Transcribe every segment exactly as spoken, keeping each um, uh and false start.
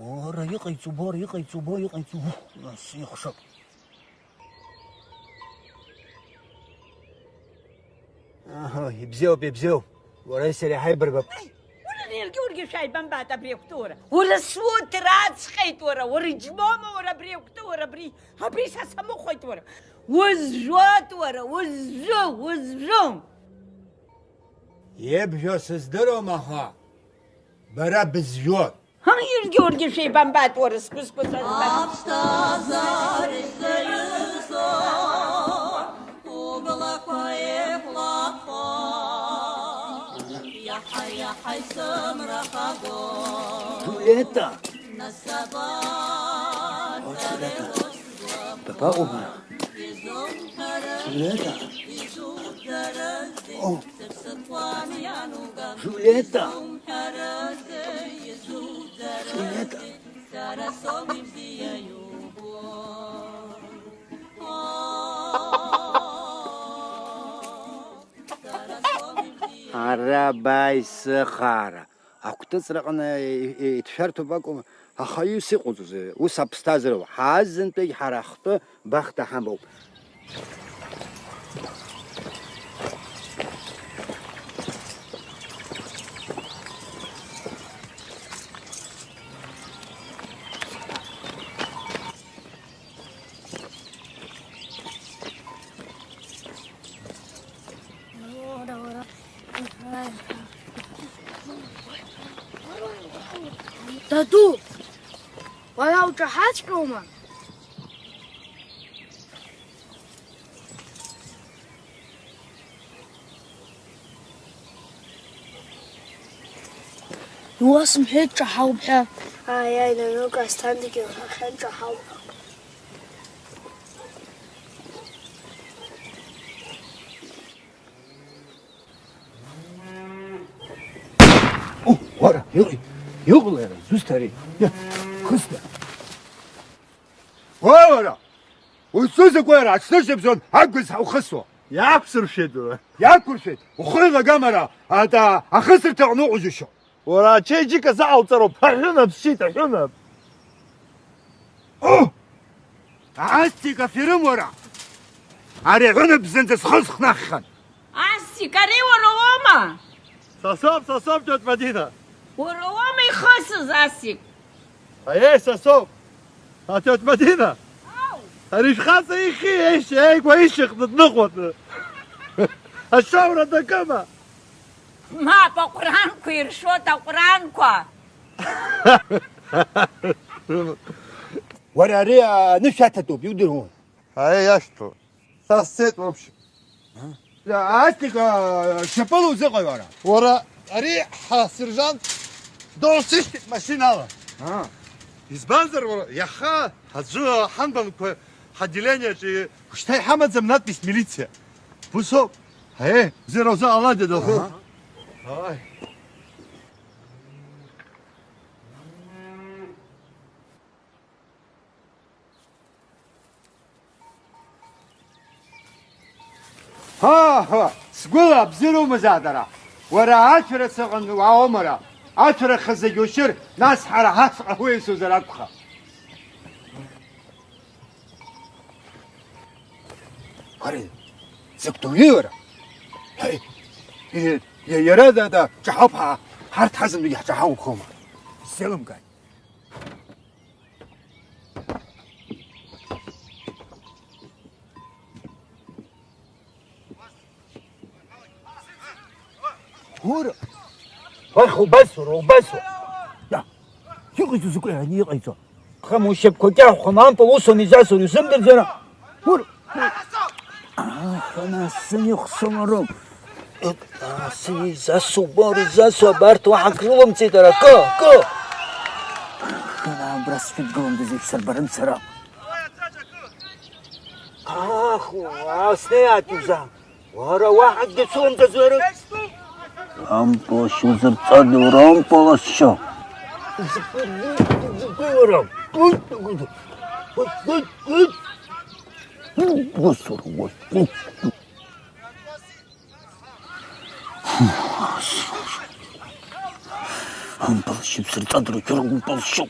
Ора, иҟаиҵо убо, ора, иҟаиҵо убо, иҟаиҵо убо. Нас ихшап. Аҳа, ибзиоуп, ибзиоуп. Уареи сареи ҳаибарбап. Уара, иаргьы ургьы шәааибамбааит абри акәтура. Уара, суҭраҵәҟьеит, уара, уара, иџьмоума, уара, абри акәтура, абри, абри са самыхәеит, уара. Узжәуеит, уара, узжәу, узжәу. Ибжәо сыздыруам, аха бара бызжәуоит. Ҳа, иаргьы ургьы шәеибамбааит, уара, сгәы сгәы сазбар. Аԥсҭазаареи саҩызоуп, ублақәа еиқәлахо, иаҳа-иаҳа исымра хаго. Џулиета! Нас абан О, Џулиета! Дабаҟоу бара? Џулиета! О! Џулиета! Џулиета! Ара бааи сыхаара! Акәтыҵраҟны и-, и-, иҭшәарҭоуп акәым, аха ус иҟоуҵозеи? Ус аԥсҭазароуп. Ҳаазынтәыгь ҳара ҳтәы бахҭа ҳамоуп. Даду, уара уҿаҳаҵәҟьоума? Иуасымҳәеит ҿаҳауп ҳәа. Ааи, ааи, наноук Асҭандагьы лҳәахьан ҿаҳауп ҳәа. О, уара, иҟ-, иҟалеи ара, изусҭа ари? Иа, хысда. Уа, уара! Узцу закәи ара, аҽнышьыбжьон агәызҳа ухысуа? Иақәсыршәеит, уара. Иақәыршәеит, ухы еилагама ара, ата ахысырҭаҟны уҟоу џьушьо? Уара, ачеиџьыка заҟауҵароуп, аҳәынаԥ сшьит, аҳәынаԥ! О! Астик аферым уара! Ари аҳәынаԥ зынӡа схы схнаххьан! Астик, ари уара уоума? Са соуп, са соуп, тетя Мадина! Уара уоума ихысыз, Астик? Аиеи, са соуп! А, тетя Мадина! Ау! Ари шәхаҵа ихи еишьеи ааигәа ишьаҟны дныҟәоны! Ашоура дакыма? Мап, аҟәранқәа иршоит, аҟәранқәа! Уара ари анышә аҭатәуп, иудыруан. Аиеи, иашәҭо. Са сцеит, в общем. Астик, а, шьапыла узыҟаҩ уара? Уара, ари ҳа сержант доусышьҭит машьынала. А. Избанзар, уара, иаха аӡәы ҳанбанқәа ҳотделениаҿы шьҭа иҳамаӡам надпись милициа. Усоуп. Ҳе, бзиара узыҟалада, дыхы? Аҳа. Ааи. Ҳа, ҳа, сгәыла абзиароумазаат ара. Уара аҭәара сыҟан уаауама ара? Аҭәара хазагь ушьыр, нас ҳара ҳаҵәҟьа уеисузар акәхап. Ари, закә дуаҩи уара? Ҳаи, и-, и-, иара да, да, ҿаҳауп ҳа, ҳарҭ ҳазынтәыгьы ҳҿаҳауқәома? Сзеилымкааит. Ура! Уахь убасура, убасура! Да. Иҟаиҵо закәи ани иҟаиҵо? Хыму шьапқәа кьаҳәхәа ампыл усуан изасур, иузымдырӡара? Ура! Аха нас ихсумароуп. Асы изасу, бор изасу, абарҭ уаҳа акрылымҵит, ара, кы, кы! Хара абра сшәыдгыландаз еиԥш сырбарын сара. Ах, уа, снеиааит иузаам. Уара уаҳа акгьы цәумҵаӡои ара? Ампылашьа узырҵада, уара, ампылашьа? Ампылашьа узырҵада, уара, ампылашьа?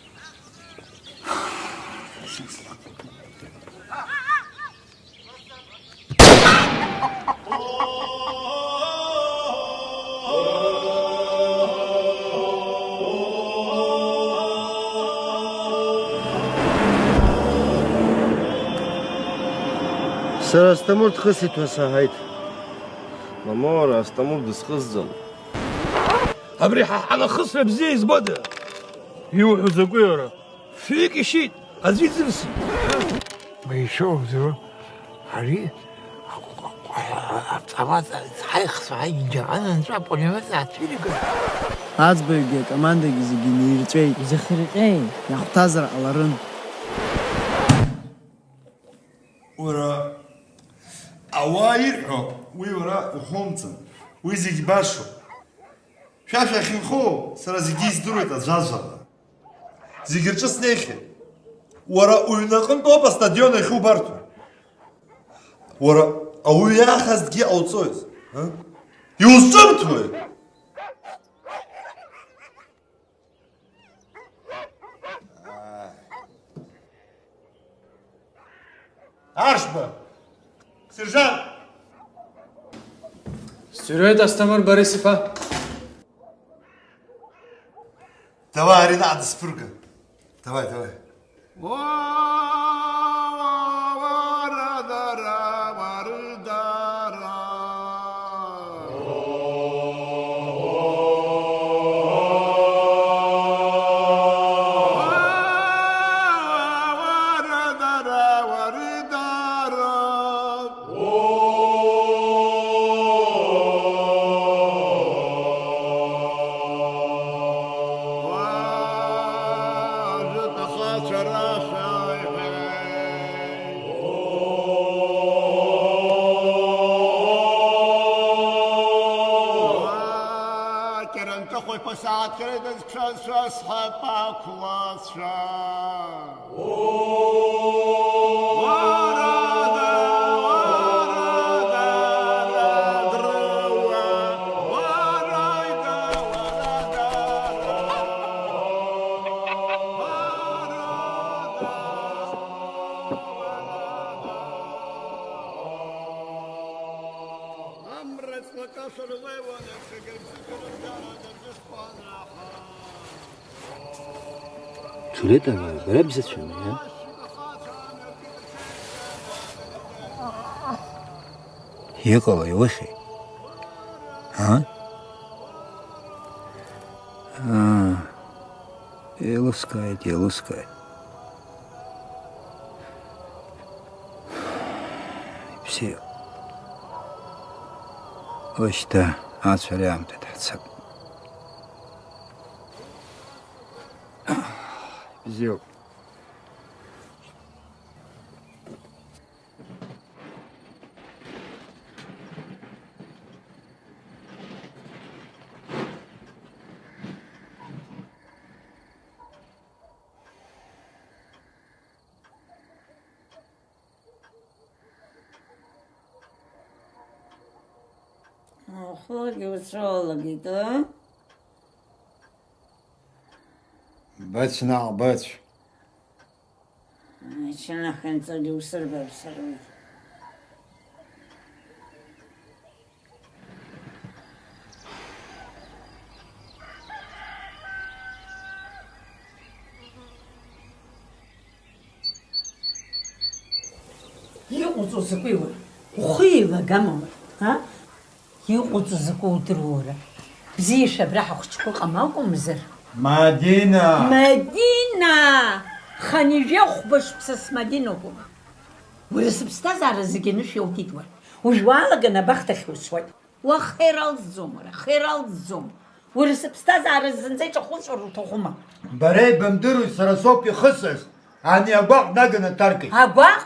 Сара Асҭамыр дхысит ҳәа саҳаит. Мамоу, ара Асҭамыр дысхысӡом. Абри ҳа ҳанахысра бзиа избода? Иуҳәо закәи уара? Фҩык ишьит, аӡәы иӡырсит. Уи ишоуӡо, ари автомат ҳаихсуа ҳаиџьаҟан анҵәа апулемиот ацәиригоит. Аӡбаҩгьы акомандагьы зегьы неирҵәеит. Изахьырҟьеи? Иахәҭазар ҟаларын. Уара, ауаа ирҳәо, уи уара ухоумҵан. Уи зегь башоуп. Шәа шәахьынхоу сара зегьы издыруеит аӡәаӡәала. Зегь рҿы снеихьеит. Уара уҩнаҟынтәоуп астадион ахьубарҭоу. Уара ауаҩы иаахазҭгьы ҟауҵои? А? Иузҿымҭуеи? Аршба! Сержант! Сӡырҩуеит, Асҭамыр Борис-иԥа. Давай, ари наҟ дысԥырга. Давай, давай. Кьарантыхә иԥа сааҭ хьрыда зҽазшәа сҳәап ақәлацәа. Амра ҵлакашәа рылеиуан, аҽагьы рзыгара дара дазысхуан аха. Ҭулеҭ, бара бзацәами, а? Иҟалеи, иухьи? А? Аа, еилыскааит, еилыскааит. Ибзиоуп. Ушьҭа ацәара иаамҭа дҳацап. Бзиоуп. Ухәылагьы уцәоулагеит, ыы? Бач наҟ, бач. Ачанахынҵагьы усырбап сара уи. Иҟуҵо закәи уара? Ухы еилагама уара, а? Иҟуҵо закәу удыруоу уара? Бзиа шәа абра ҳахәыҷқәа ыҟам акәымзар? Мадина! Мадина! Хынҩажәи хәба шықәса смадиноуп уара. Уара сыԥсҭазаара зегьы анышә иоуҭеит уара. Уажә уаалаган абахҭахь усуеит. Уаха иралҵӡом, уара, аха иралҵӡом. Уара сыԥсҭазаара зынӡа иҿахәыцәар уҭахума? Бара ибымдыруеи, сара соуп ихысыз, ани агәаҟ днаганы дҭаркит. Агәаҟ?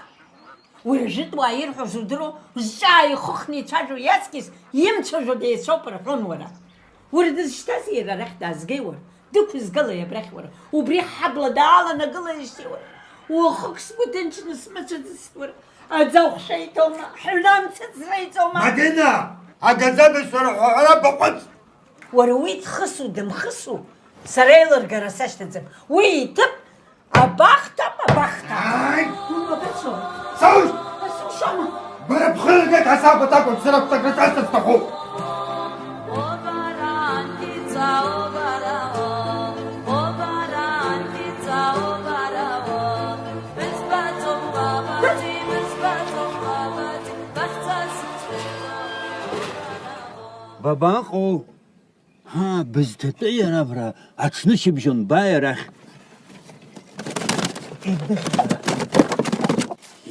Уи ажәытә уаа ирҳәоз удыруоу, зҿы ааихыхны ицәажәо иаҵкьыс имцәажәо деицәоуп рҳәон уара. Уара дызшьҭази иара арахь даазгеи уара? Дықәызгалеи абрахь уара? Убри ҳабла дааланагылеижьҭеи уара? Уахык сгәы ҭынчны смыцәаӡыцт уара. Аӡахә шәеиҭоума? Ҳҩны амца ӡра иҵоума? Мадина, агаӡабызшәа рҳәо ҳәара баҟәыҵ! Уара уи дхысу, дымхысу, сара еилыргара сашьҭаӡам. Уи иҭыԥ абахҭам, абахҭа. Ааи! Уи уабацо? Саушь! Сушама! Бара бхы ргеит ҳасаб аҭакәажә, сара бҵакра ҿасҵар сҭахуп. Бабаҟоу? Ҳа, бызҭатәи иара абра, аҽнышьыбжьон бааи арахь.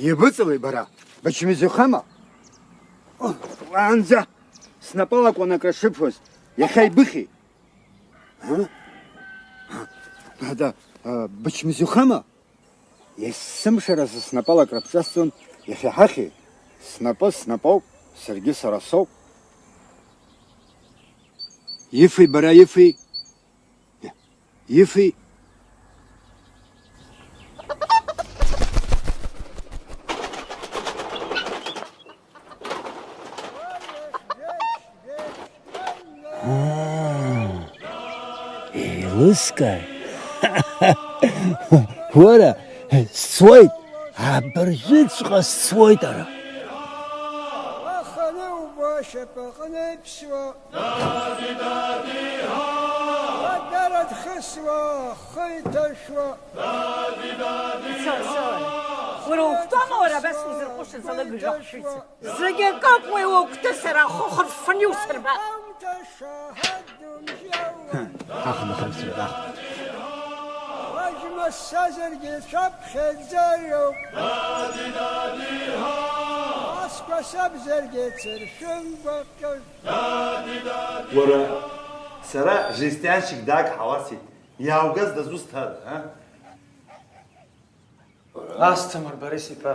Ибыҵалеи бара, бычмазаҩхама? Уаанӡа снапала акәын акрашыбфоз, иахьа ибыхьи? Ҳа? Ада, а, бычмазаҩхама? Есымшаразы снапала акрабҿасҵон, иахьа ҳахьи? Снапы снапоуп, саргьы сара соуп. Ифи бара, ифи? Ифи? Аа, еилыскааит. Уара, сцоит, абыржәыҵәҟьа сцоит ара. Уаханы убо ашьапаҟны иԥсуа, адара дхысуа, ахы иҭашәуа. Ицо, ицо, уара. Уара ухәҭоума, уара абас узырҟәышыз, алыгажә ахшыҩҵак? Зегь акоуп уи угәҭысыр, ахәы хырффаны иусырба. Ахәда хырцәеит, ахәда. Уажәмассазаргьы цәаԥхьаӡароуп. Аскәа сабзаргьы цыршәын гәаҟьоит. Уара, сара жестянщик даг ҳауасит, иааугаз дызусҭада, а? Асҭамыр Борис-иԥа,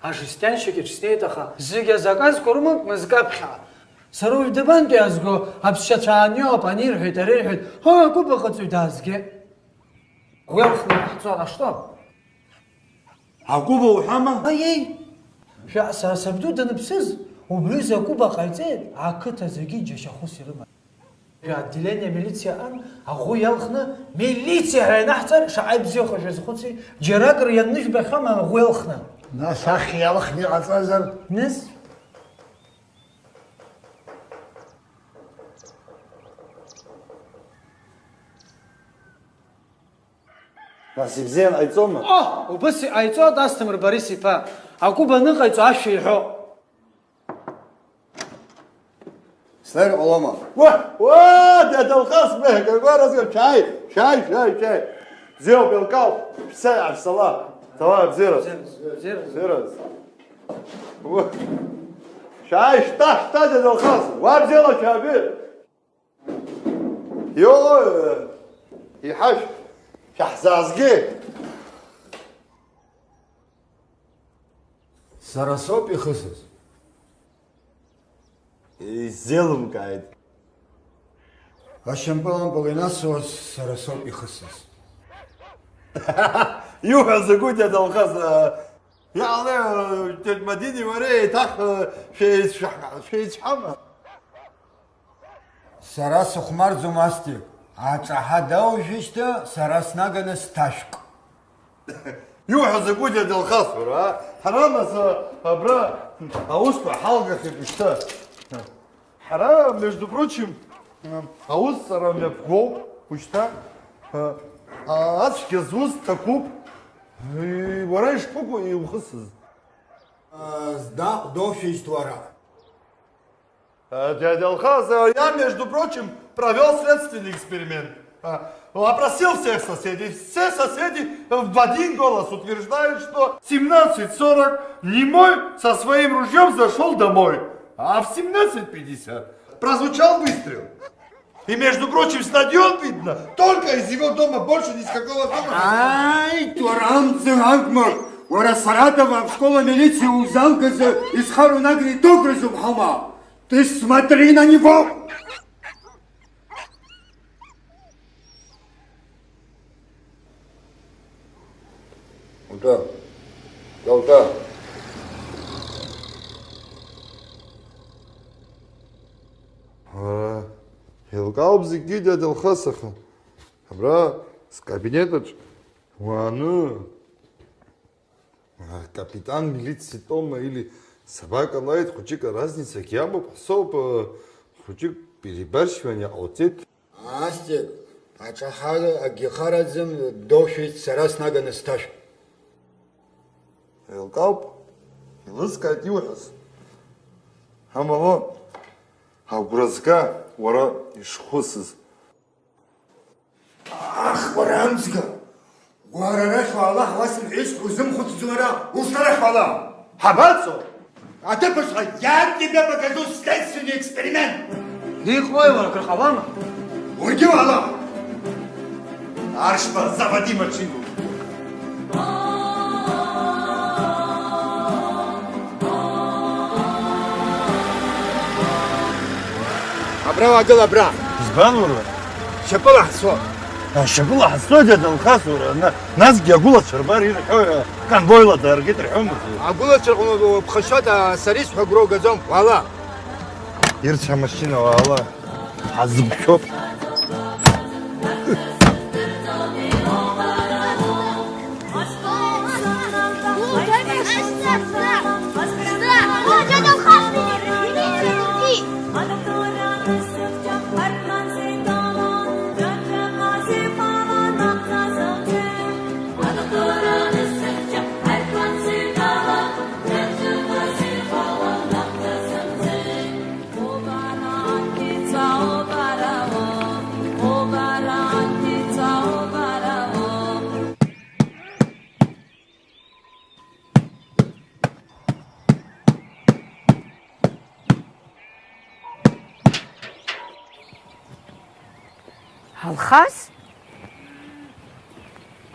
ажестянщик иҿы снеит, аха зегь азаказқәа рымоуп мызкы аԥхьаҟа. Сара уажә дабантәи иаазго, аԥсшьацәа аниоуп, ани рҳәеит, ари рҳәеит, ҳа, акәыба ҟаҵоит даазгеит. Уи алхны иҟаҳҵо ҟашто? Акәыба уҳәама? Аиеи! Шәа, са сабду даныԥсыз, убри аҩыза акәыба ҟаиҵеит, ақыҭа зегьы џьашьахәыс ирыман. Отделение милициа аҟны аӷәы иалхны, милициа ҳәа ианаҳҵар, шаҟа ибзиахо шәазхәыци, џьаракыр ианныжәбахьама аӷәы иалхны? Нас ахь иалхны иҟаҵазар? Нас? Нас ибзиан ҟаиҵома? О, убыс иҟаиҵоит, Асҭамыр Борис-иԥа. Акәыба аныҟаиҵо ашәа иҳәо. Слар ҟалома? Уа, уа, дад Алхас, бе, какой разговор? Шәааи, шәааи, шәааи, шәааи. Бзиоуп, еилкаауп. Шәца, Арсала. Давай, бзиараз. Бзиараз, бзиараз. Бзиараз. Уа. Шәааи, шьҭа, шьҭа, дад Алхас. Уа, бзиала шәаабеит. Иоуи, иҳашә, шәаҳзаазгеи? Сара соуп ихысыз. Исзеилымкааит. Ашьампыл ампыл инасуаз сара соуп ихысыз. Иуҳәо закәу, дад Алхас, а, Иҟалеи, тетя Мадини уареи еиҭах, э, шәеицәҳ-, шәеицәҳама? Сара сыхәмарӡом, Астик. Аҿаҳа даужәышьҭа, сара снаганы сҭашәк. Иуҳәо закәу, дад Алхас, уара, а? Ҳара нас, а, абра аусқәа ҳалгахьеит ушьҭа. Ҳара, между прочим, аусҵара мҩаԥгоуп ушьҭа. Ацәгьа зуз дҭакуп. Уара ишԥыкәу иухысыз? Зда ҟәдоушәа ишьҭуара. Дядя Алхас, я, между прочим, провёл следственный эксперимент. А, опросил всех соседей. Все соседи в один голос утверждают, что в семнадцать сорок Немой со своим ружьём зашёл домой, а в семнадцать пятьдесят прозвучал выстрел. И, между прочим, стадион видно только из его дома, больше ни с какого дома. Ааи, уара амца агмор, уара Саратов ашкол амилициа узалгазар, исхароу нагри догрызуп ҳаума. Ты смотри на него! Ута, ута. Ара, еилкаауп зегьы, дядя Алхас, аха абра скабинетаҿ уааны. Капитан милициатәоума или собака лает, хәыҷык аразницагьы амоуп, ҳсоуп, хәыҷык перебарщивание ҟауҵеит. Астик, аҿаҳа акгьы хараӡам, доушәеит, сара снаганы сҭашә. Еилкаауп, еилыскааит иуҳәаз. Амала, Агәра зга, уара ишхәысыз. Ах, уара амҵга! Уара арахь уаала, ҳуасымҳәеи, узымхәыцӡо уара, ушьҭа арахь уаала! Ҳабаҵо? Аҭыԥаҿ ҳәа, я тебе покажу следственный эксперимент! Иҟои уара, акыр ҟалама? Уаргьы уаала! Аршба, заводи машину! Абра уаагыл, абра! Избан уара? Шьапыла ҳцо! А, шьапыла ҳцо, дад Алхас, уара, на-, насгьы агәылацәа рбар ирҳәо, э, конвоила дааргеит рҳәомызт. Агәылацәа рҟны уԥхашьоит, а, сара исҳәо агәра угаӡом, уаала! Ирцә амашьына уаала, ҳазықәшәоуп. Алхас?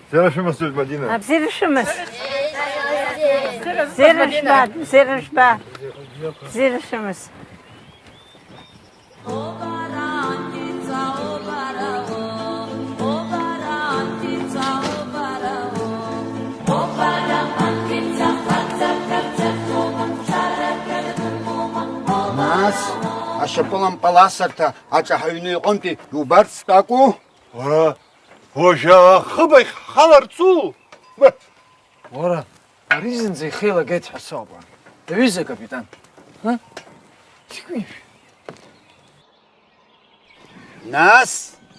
Бзиара шәымаз, тетя Мадина. Абзиара шәымаз. Бзиара шәымаз, бзиара шәымаз. Бзиара шәымаз. Нас, ашьапылампыл асырҭа аҿаҳаҩны иҟынтәи иубарц акәу? Уара, уажәы ахыб ахь ҳхаларцу? Уара, ари зынӡа ихы еилагеит ҳәа соуп, аҩыза акапитан. Ҳы? Нас,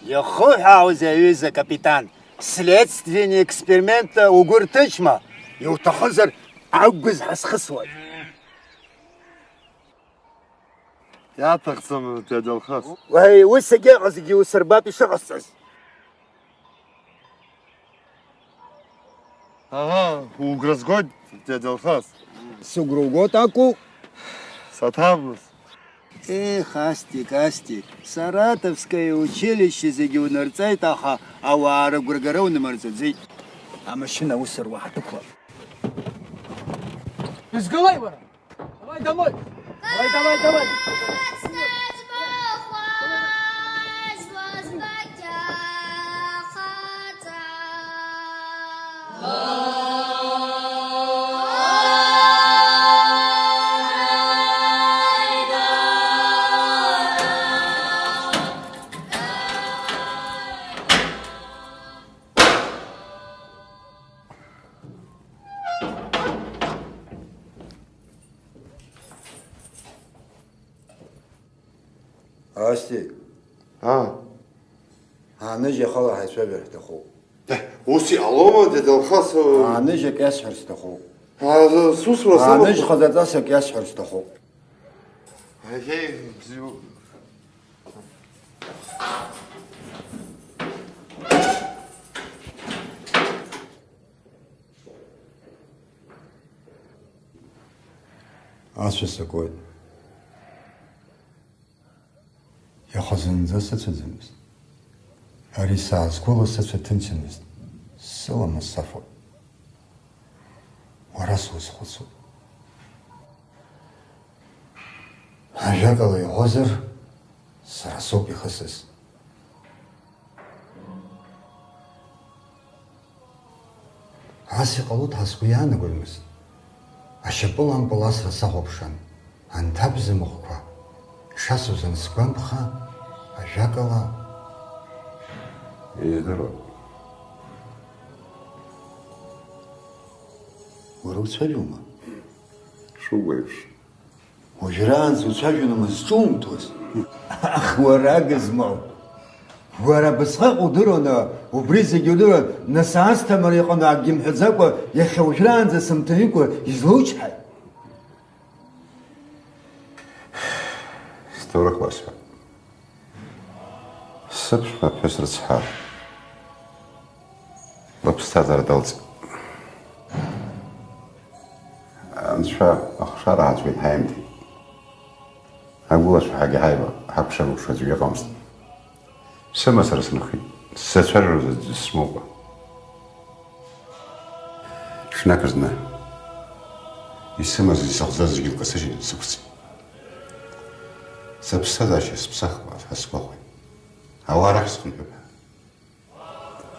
иахуҳәаауазеи, аҩыза акапитан, следственный эксперимент угәы рҭынчма? Иуҭахызар, агәыз ҳазхысуеит. Иаҭахӡам, дад Алхас. Уаи, ус егьыҟазгьы ус рбап ишыҟасҵаз. Ага, угәра згоит, дад Алхас. Сыгәра угоит акәу? Саҭамыз. Ех, Астик, Астик, Саратовское училище зегьы унарҵеит, аха ауаа рыгәра гара унамырҵаӡеит. Амашьына аус руа ҳдәықәлап. Изгылеи уара? Давай, давай! Давай, давай, давай! Асти. Аа. Ааныжь ахала ҳаицәажәар ҳҭахуп. Ус иҟалома, дад Алхас? Ааныжь акы иасҳәар сҭахуп. Аа, сусура сама. Ааныжь хаҵаҵас акы иасҳәар сҭахуп. Аиеи, бзиоуп. Ацәа сакуеит. Иаха зынӡа сыцәаӡамызт. Ари саазқәылаз сыцәа ҭынчымызт. Сыламыс сафоит. Уара сузхәыцуп. Ажәакала иҳәозар, сара соуп ихысыз. Ас иҟалоит ҳәа сгәы иаанагомызт. Ашьапылампыл асра сахәаԥшуан, анҭ абзамыҟәқәа шасуаз ансгәамԥха, ажәакала. Издыруан. Уара уцәажәома? Шугәеиԥш. Уажәраанӡа уцәажәома зҿумҭуаз? Ах, уара агызмал! Уара абасҟак удыруан, убри зегьы удыруан, нас Асҭамыр иҟны акгьы мҳәаӡакәа, иахьа уажәраанӡа сымҭаникәа излоучҳаи? Ҭоурых уасҳәап. Сыԥшәма ԥҳәыс рыцҳа, лыԥсҭазаара далҵит. Анцәа ахшара ҳаҵәеит, ҳаимҭеит. Агәылацәа ҳагьааиуа, ҳакәша-мыкәша аӡәгьы ыҟамызт. Сымацара сынхеит, сзацәажәарыз аӡә смоукәа. Ҽнак зны исымаз, исыхӡаз зегьы лкасыжьит, сықәҵит. Сыԥсҭазаашьа сыԥсахуа ҳәа сгәахәит. Ауаа рахь схынҳәып ҳәа.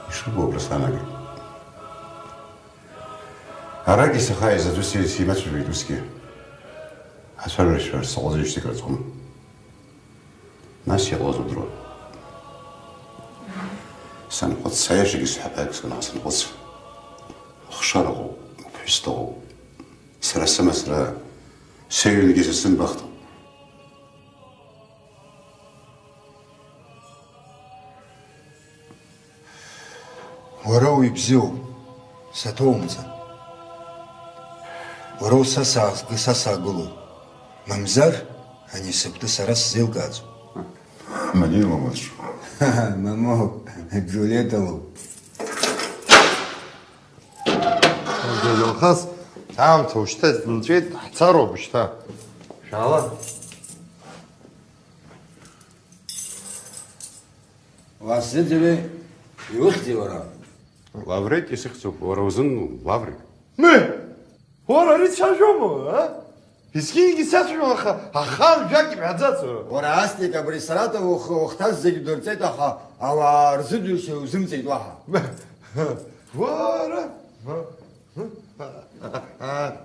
Ишыгу убра санагеит. Арагьы саха изаҵәы сеи-, симацәажәеит усгьы. Ацәажәарашәа сыҟазаришь зегь рыцҟәым. Нас иҟалаз удыруан. Санхәыц, саиашагьы сҳәатәаҩык сгәанаҳа санхәыц. Ухшара ыҟоуп, уԥҳәыс дыҟоуп. Сара сымацара сыҩнгьы са сынбахтоуп. Уара уи бзиоуп, саҭоумҵан. Уара уса саазга, са саагылоит. Мамзар, ани сыгәҭа сара сзеилкааӡом. Мадина лоума? Мамоу, Џулиета лоуп. Дад Алхас, аамҭа ушьҭа нҵәеит, ҳцароуп шьҭа. Шәаала. Уаасзыӡырҩи, иухьӡи уара? Лаврент исыхьӡуп, уара узын Лаврик. Ме! Уара ари дцәажәома, а? Есқьынгьы сацәажәон, аха ахаан жәак имҳәаӡац уара. Уара, Астик, абри Саратов ухы ухҭаз зегь удырҵеит, аха ауаа рзыӡырҩшьа узымҵеит уаҳа. Уара!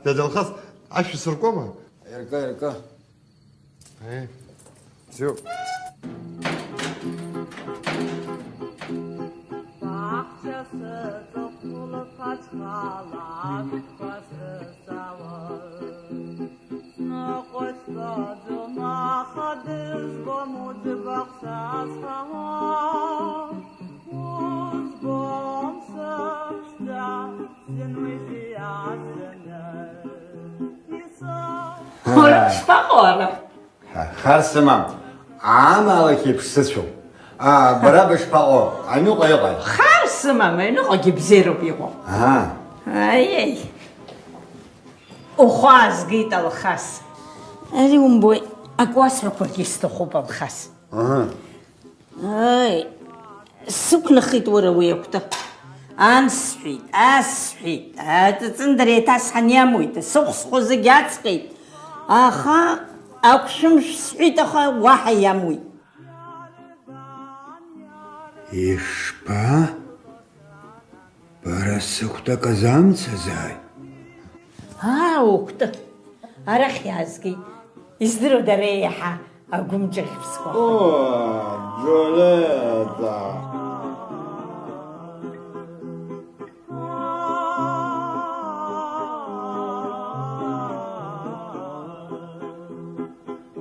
Дад Алхас, ашәа сыркуама? Иркы, иркы. Еи, бзиоуп. Баҳча сыҵыхәтәы лыԥаҵәхала ашәҭқәа срысауа. Сныҟәа сҳәаӡом, аха дызбом уӡбахә сазҳауа. Узбом сыԥшӡа, сынуи сиасны исоуп. Уара шԥаҟоу ара? Хар сымам, амалақь еиԥш сыцәоуп. А, бара бышԥаҟоу? Аҩныҟа иҟои? Хар сымам, аҩныҟагьы бзиароуп иҟоу. Аа. Аиеи. Ухәы аазгеит, Алхас. Ари умбои, акы уасҳәақәаргьы сҭахуп, Алхас. Аҳа. Аи, сықәнахит уара уи акәты. Ан сҳәеит, ас сҳәеит, аҵыҵындра еиҭасҳан иамуит, сыхә-схәы зегь аҵҟьеит. Аха ақәшәымшә сҳәеит, аха уаҳа иамуит. Ишԥа? Бара сыкәтак азамцазааит. Аа, укәты, арахь иаазгеит. Издыруада ари еиҳа агәымҿыӷь ԥсқәа? Оо, Џьолета!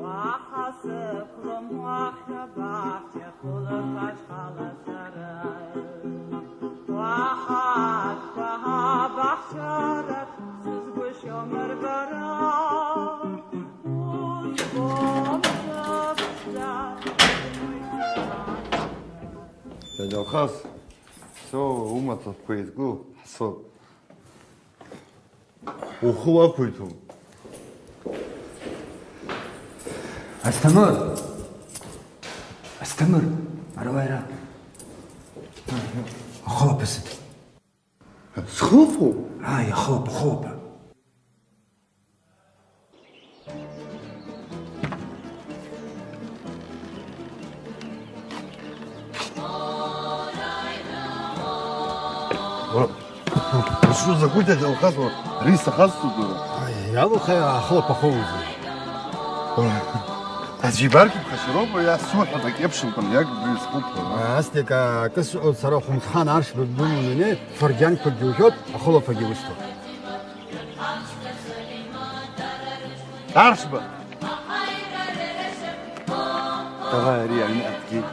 Уаҳа сықәлом уахь абаҳча хәылԥазхала сара. Уаҳа ашәқәа абаҳчарахь сызгәышьом рбара. Узбом сыԥшӡа. Дад Алхас, со умаҭәақәа еизгоу ҳцоит. Ухы уақәиҭуп. Асҭамыр! Асҭамыр! Ара уаара! Ахылаԥа сыҭ. Схылаԥоуп? Ааи, ахылаԥа, ахылаԥа. Ушузакәыда, Алхас, уара, ари сахазҵоит, уара. Ай, иалухи, ахылаԥахоузеи? Уара, аӡә ибаргьы ԥхашьароуп, уи ас суҳәоит, акьыԥшылкан, иагбаҩ схылԥа. Астик, акы сыҟоуп, сара хәымсхан аршба бымоуны, фырџьанқәакгьы ушәоит, ахылаԥагьы усҭоит. Аршба! Давай ари аҩны аҭгеит.